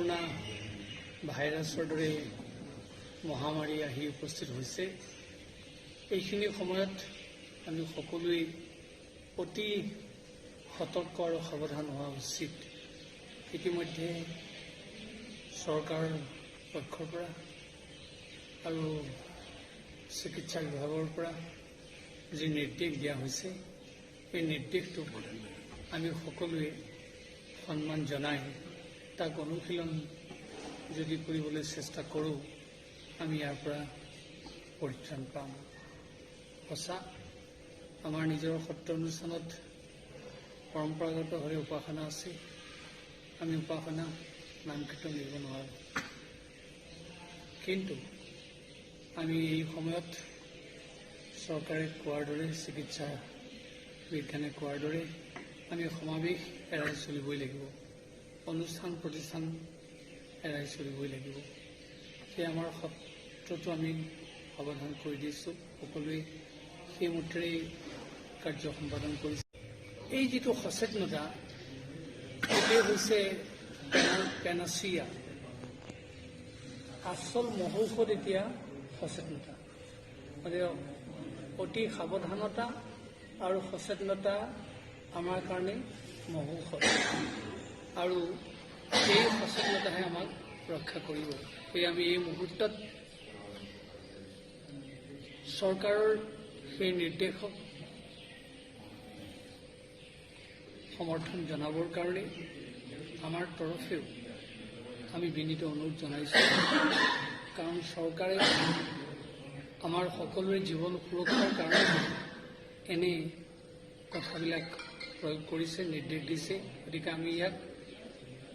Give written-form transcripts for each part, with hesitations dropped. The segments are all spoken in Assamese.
কৰোণা ভাইৰাছৰ দৰে মহামাৰী আহি উপস্থিত হৈছে, এইখিনি সময়ত আমি সকলোৱেই অতি সতৰ্ক আৰু সাৱধান হোৱা উচিত। ইতিমধ্যে চৰকাৰৰ পক্ষৰ পৰা আৰু চিকিৎসা বিভাগৰ পৰা যি নিৰ্দেশ দিয়া হৈছে, এই নিৰ্দেশটোক আমি সকলোৱে সন্মান জনাই তাক অনুশীলন যদি কৰিবলৈ চেষ্টা কৰোঁ, আমি ইয়াৰ পৰা পৰিত্ৰাণ পাম। সঁচা, আমাৰ নিজৰ সত্ৰ অনুষ্ঠানত পৰম্পৰাগতভাৱে উপাসনা আছে। আমি উপাসনা, নাম কীৰ্তন এৰিব নোৱাৰোঁ। কিন্তু আমি এই সময়ত চৰকাৰে কোৱাৰ দৰে, চিকিৎসা বিজ্ঞানে কোৱাৰ দৰে আমি সমাৱেশ এৰাই চলিবই লাগিব, অনুষ্ঠান প্ৰতিষ্ঠান এৰাই চলিবই লাগিব। সেয়ে আমাৰ সত্ৰটো আমি সাৱধান কৰি দিছোঁ। সকলোৱে সেইমতেৰেই কাৰ্য সম্পাদন কৰিছে। এই যিটো সচেতনতা, সেইটোৱে হৈছে পেনাচিয়া, আচল মহৌষধ। এতিয়া সচেতনতা, মানে অতি সাৱধানতা আৰু সচেতনতা আমাৰ কাৰণে মহৌষধ আৰু এই সচেতনতাহে আমাক ৰক্ষা কৰিব। সেয়ে আমি এই মুহূৰ্তত চৰকাৰৰ সেই নিৰ্দেশক সমৰ্থন জনাবৰ কাৰণে আমাৰ তৰফেও আমি বিনীত অনুৰোধ জনাইছোঁ। কাৰণ চৰকাৰে আমাৰ সকলোৰে জীৱন সুৰক্ষাৰ কাৰণে এনে কথাবিলাক প্ৰয়োগ কৰিছে, নিৰ্দেশ দিছে। গতিকে আমি ইয়াক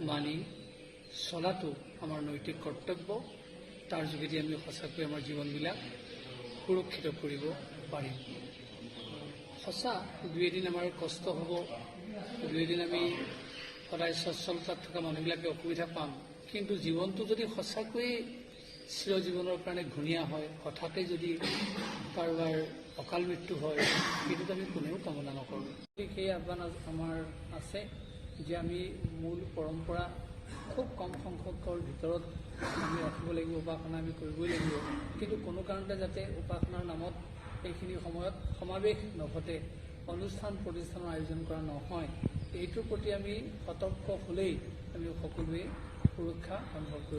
মানি চলাটো আমাৰ নৈতিক কৰ্তব্য। তাৰ যোগেদি আমি সঁচাকৈ আমাৰ জীৱনবিলাক সুৰক্ষিত কৰিব পাৰিম। সঁচা, দুই এদিন আমাৰ কষ্ট হ'ব, দুই এদিন আমি সদায় সচ্ছলতাত থকা মানুহবিলাকে অসুবিধা পাম। কিন্তু জীৱনটো যদি সঁচাকৈয়ে চিৰজীৱনৰ কাৰণে ঘূণীয়া হয়, হঠাতে যদি কাৰোবাৰ অকাল মৃত্যু হয়, সেইটোতো আমি কোনেও কামনা নকৰোঁ। সেই আহ্বান আমাৰ আছে যে আমি মূল পৰম্পৰা খুব কম সংখ্যকৰ ভিতৰত আমি ৰাখিব লাগিব, উপাসনা আমি কৰিবই লাগিব। কিন্তু কোনো কাৰণতে যাতে উপাসনাৰ নামত এইখিনি সময়ত সমাৱেশ নঘটে, অনুষ্ঠান প্ৰতিষ্ঠানৰ আয়োজন কৰা নহয়, এইটোৰ প্ৰতি আমি সতৰ্ক হ'লেই আমি সকলোৱে সুৰক্ষা অনুভৱ কৰিম।